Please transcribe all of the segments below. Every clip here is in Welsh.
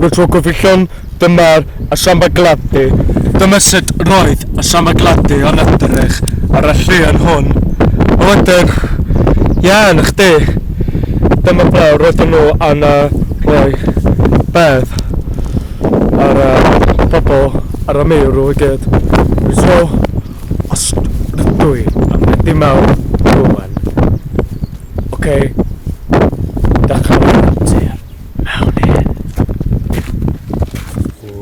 Rwy'n gyfeillion, dyma'r asambagladu. Dyma sut roedd asambagladu yn edrych ar y llun hwn. A wedyn, ie, na chdi. Dyma ble roedden nhw yn rhoi bedd ar y pobl ar y meirw i gyd. So, os rydw i yn mynd i mewn rwan, oce, dechrau antur mewn hyn. Ww.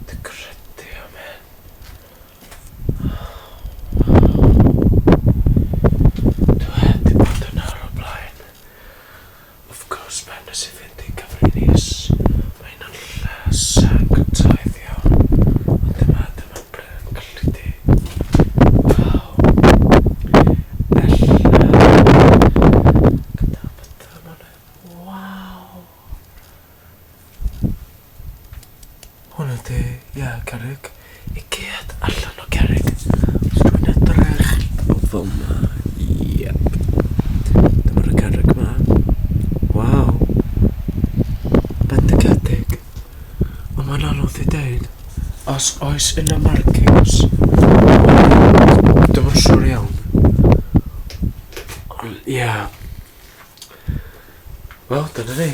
Dwi'n credu am hyn. Dwi heb 'di bod yna o'r o blaen. Of course pan nes i fynd i Gavrinis, mae hynna'n lle sanctaidd iawn. Ond dyma, dyma Bryn Clwydi. Waw. Ella. Gyda bydda ma'n... Waw. Hwn ydi, ie, cerrig. I gyd allan o cerrig. Os dwi'n edrych o fel 'ma, iep. Dyma'r cerrig 'ma. Waw. Bendigedig. Ond mae'n anodd i deud. Os oes yna markings, dwi'm yn siŵr iawn. Ond ie. Wel, dyna ni.